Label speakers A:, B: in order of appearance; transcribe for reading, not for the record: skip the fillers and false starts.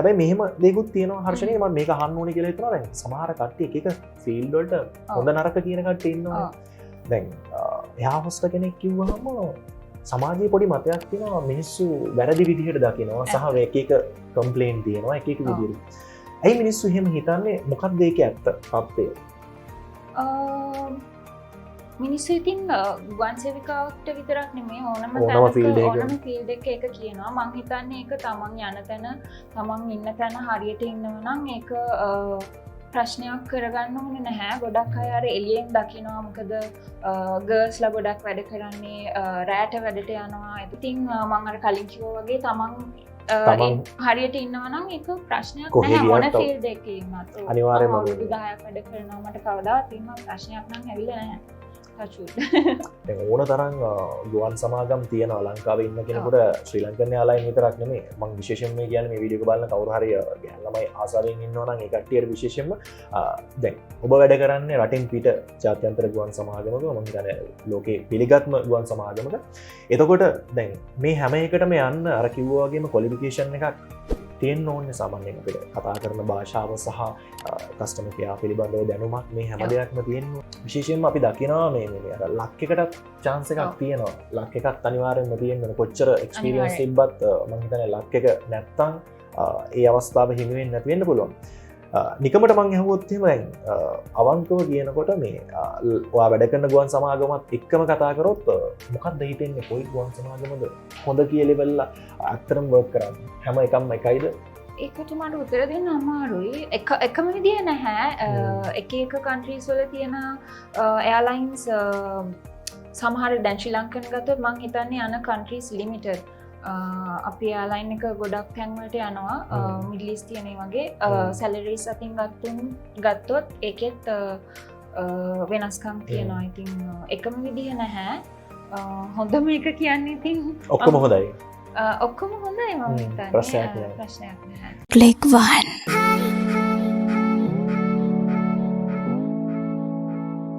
A: හැබැයි මෙහෙම දෙයක්ත් තියෙනවා හර්ෂණී, මම මේක අහන්න ඕනේ කියලා හිතනවා. දැන් සමහර කට්ටිය එක එක ෆීල්ඩ් වලට හොඳ නරක කියන කට්ටිය ඉන්නවා. දැන් එයා හොස්ටර් කෙනෙක් කිව්වහම සමාජයේ පොඩි මතයක් තියෙනවා, මිනිස්සු වැරදි විදිහට දකිනවා සහ එක එක කම්ප්ලේන් තියෙනවා එක එක විදිහට. ඇයි මිනිස්සු එහෙම හිතන්නේ? මොකක්ද ඒකේ ඇත්ත තත්ත්වය?
B: මිනිස්සු ඉතින් ගුවන් සේවිකාවට විතරක් නෙමෙයි, ඕනම
A: ඕනම
B: තැනක
A: field එකක.
B: ඕනම ෆීල්ඩ් එකක ඒක කියනවා. මං හිතන්නේ ඒක තමන් යන තැන, තමන් ඉන්න තැන හරියට ඉන්නව නම් ඒක ප්‍රශ්නයක් කරගන්න ඕනේ නැහැ. ගොඩක් අය අර එළියෙන් දකිනවා, මොකද ගර්ල්ස්ලා ගොඩක් වැඩ කරන්නේ, රෑට වැඩට යනවා. ඉතින් මං අර කලින් කිව්වා වගේ තමන්
A: තමන්
B: හරියට ඉන්නවා නම් ඒක ප්‍රශ්නයක්
A: කොහේ
B: නැහැ, මොන
A: ගියත් ඔව්.
B: ෆීල්ඩ් එකේ ඉන්නත්. ඔව්.
A: අනිවාර්යයෙන්ම.
B: මම අවුරුදු 10ක් වැඩ කරනවා, මට කවදාවත් එහෙම ප්‍රශ්නයක් නම් ඇවිල්ලා නැහැ. Touch wood.
A: දැන් ඕන තරම් ගුවන් සමාගම් තියෙනවා ලංකාවේ ඉන්න කෙනෙකුට. ශ්‍රී ලංකන් එයාලයින් විතරක් නෙමෙයි, මං විශේෂයෙන්ම මේ කියන්නේ මේ වීඩියෝ එක බලන කවුරු හරි ගෑනු ළමයි ආසාවෙන් ඉන්නවා නම් ඒ කට්ටියට විශේෂයෙන්ම, දැන් ඔබ වැඩ කරන්නේ රටින් පිට ජාත්‍යන්තර ගුවන් සමාගමක, මං හිතන්නේ ලෝකේ පිළිගත්ම ගුවන් සමාගමක. එතකොට දැන් මේ හැම එකටම යන්න අර කිව්වා වගේම ක්වොලිෆිකේෂන් එකක් තියෙන්න ඕනේ. සාමාන්‍යයෙන් අපිට කතා කරන භාෂාව සහ කස්ටමර් කෙයාර් පිළිබඳව දැනුමක්, මේ හැම දෙයක්ම තියෙන්න ඕනේ. විශේෂයෙන්ම අපි දකිනවා මේ මේ මේ අර ලක් එකටත් චාන්ස් එකක් තියෙනවා. ලක් එකක් අනිවාර්යෙන්ම තියෙන්න ඕනේ. කොච්චර එක්ස්පීරියන්ස් තිබ්බත් මං හිතන්නේ ලක් එක නැත්තම් ඒ අවස්ථාව හිමි වෙන්නේ නැති වෙන්න පුළුවන්. නිකමට මං ඇහුවොත් එහෙම දැන් අවංකව කියනකොට මේ ඔයා වැඩ කරන ගුවන් සමාගමත් එක්කම කතා කරොත් මොකක්ද හිතෙන්නේ? කොයි ගුවන් සමාගමද හොඳ කියලා ඉවරලා ඇත්තටම වර්ක් කරන්න? හැම එකම එකයිද?
B: ඒකට මට උත්තර දෙන්න අමාරුයි. එක එකම විදිය නැහැ. එක එක කන්ට්‍රීස් වල තියෙන එයාලයින්ස් සමහර, දැන් ශ්‍රී ලංකන් ගත්තොත් මං හිතන්නේ යන කන්ට්‍රීස් ලිමිටඩ්. අපි එයාලයින් එක ගොඩක් තැන්වලට යනවා, මිඩල් ඊස්ට් තියෙන ඒ වගේ. සැලරීස් අතින් ගත්තොත් ඒකෙත් වෙනස්කම් තියෙනවා. ඉතින් එකම විදිහ නැහැ. හොඳම එක කියන්නේ ඉතින්
A: ඔක්කොම හොඳයි.
B: ඔක්කොම හොඳයි මම හිතන්නේ.
A: ප්‍රශ්නයක් නෑ.
B: ප්‍රශ්නයක් නැහැ.
C: Click 1.